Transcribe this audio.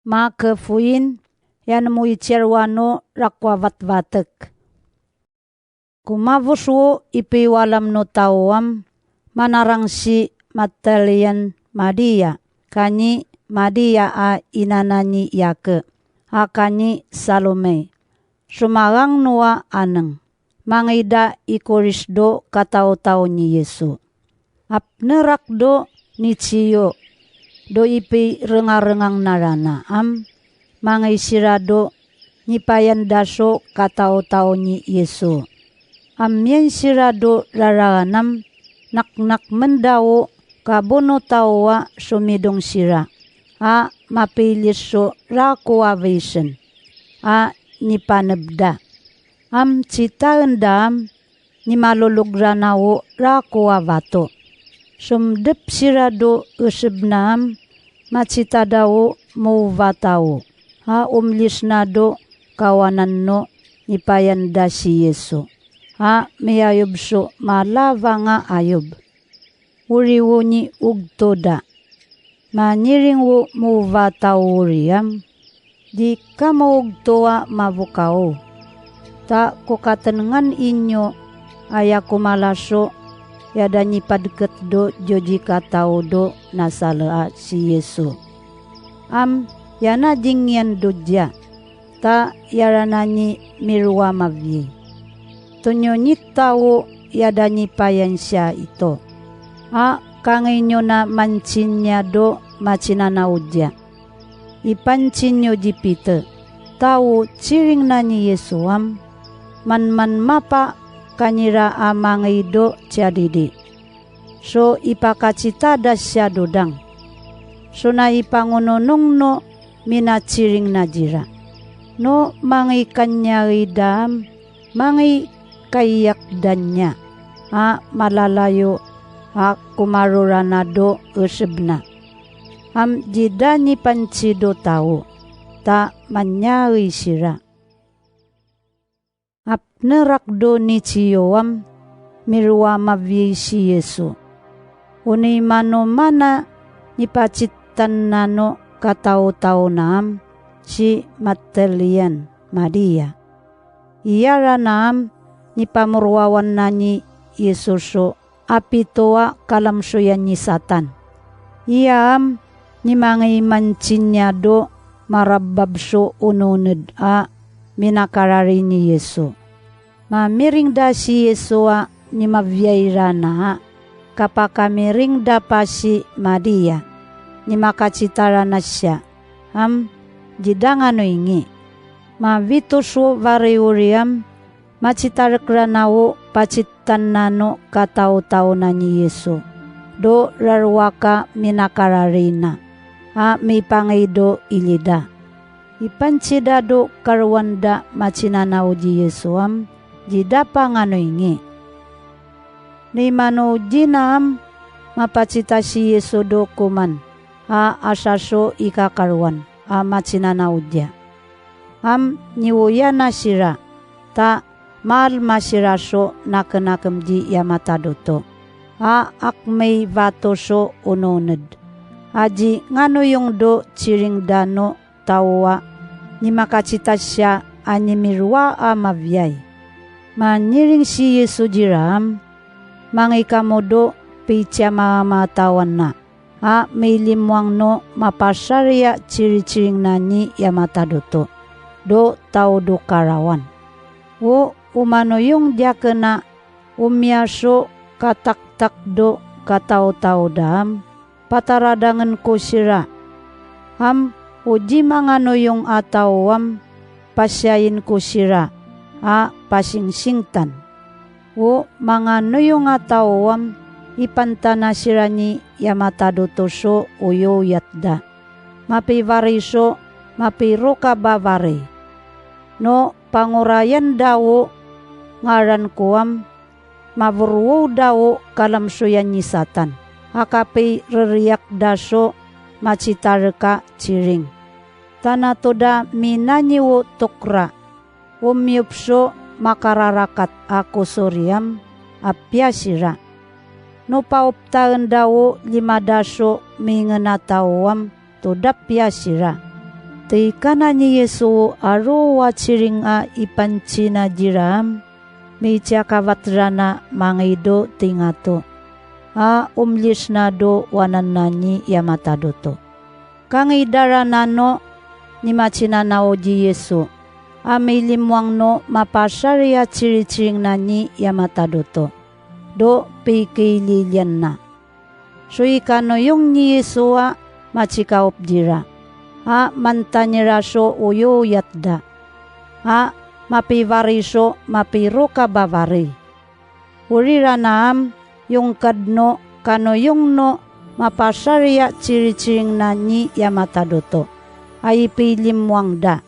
马可福音 yanmuicherwano rakwavatvatek. Kumavuswo ipiwalam no tawam manarangsi matalian Maria kani Maria a inanani yake akani Salome. Sumarang noa aneng mangida ikorisdo katao-tao ni Yesu. Apnerak do ni ciyo do ipi renga-rengang narana am mangaisirado ni payan daso katao-tao ni Yesu. Amien sirado raranam naknak mendawo kabono tawa sumidong sira a mapiliso rakuavisen a nipanebda. Am citaendam ni malulugranawo rakuavato. Sumdep sirado usebnam macitadawo muvatao a umlisnado kawanan no nipayanda si Yesu. A miyayubso malava nga ayub. Uriwo ni ugtoda. Maniringwo muvatao uriam. Di ka maugtoa mavukao. Ta kukatengan inyo aya kumalaso yada nipadket do joji katao do nasalea si Yesu. Am yana jingyan dudya. Ta yaranani mirwa mavye. Tunyo tao yada ni payansya ito. A kanginyo na manchinya do machinanaudya. Ipanchinyo di Peter. Tao ciring na ni Yesu am man-man mapa kanira amangay do tiadidi. So ipakacita da siya dodang. So na ipangununong no minaciring na jira. No mangay kanyari dam, mangay kayak danya a malalayo a kumaruranado usebna. Am jidani pancido tao ta manyari sira. Apnerakdo ni ciyoam mirwa mavye si Yesu. Uni mano mana ni pacitan nano katao-tao naam si Matelian Maria. Iyara naam ni pamurwawan nani Yesuso apitoa kalamsuyan ni Satan. Iyaam ni mangay manchinyado marababso ununed a minakarari ni Yesu. Mamiring da si Yesu a ni mavyairana a kapakamiring da pa si Maria ni makacitara na siya am jidangano ingi. Mavitoso variuriam macitarkranao pacitanano katao-tao na ni Yesu. Do rarwaka minakararina a mipangaido ilida. Ipancida do karwanda machinanao di Yesu am jida pangano ingi. Ni mano jinaam mapacita si Yesu do kuman a asaso ikakarwan a machinanao dia. Am niwoyana sira ta mal masiraso nakenakem di yamatadoto. A akmei vatoso unoned. Aji nganuyong do ciring dano tawa ni makacita siya animirwa a mavyay. Maniring si Yesu jiram mangikamodo picha mamatawan na. A milimwang no mapasaria ciri-ciring nani yamatadoto. Do tau do karawan. O umanuyong diakena umyaso katak-tak do katao-tao dam pataradangan ko sira. Am uji manganuyong atawam pasyain ko sira a pasingsingtan. O manganuyong atawam ipantana sira ni yamatadotoso uyo yatda. Mapivariso mapiruka bavari. No pangurayan dawo ngaran kuam mavurwo dawo kalamsuyan ni Satan. Akapi reriak daso macitareka ciring. Tanatoda minanyiwo tukra. Umyupso makararakat aku suriam apya sira. No pauptaen dawo lima daso mingenatawam tudapya sira. Teikana ni Yesu arowa ciring a ipancina jiraam, mica kavatrana mangido tingato. A umlisnado wananani yamatadoto. Kangidaranano ni machinanao ji Yesu. Amilimwangno mapasaria ciri-ciring nani yamatadoto. Do pikililian na. Suikano yung ni Yesua machikaop jira. A mantanyiraso uyuyatda. A mapivariso mapiruka bavari. Uriranaam yung kadno kano yung no mapasaria ciri-ciring nani yamatadoto. Ay pilimwang da.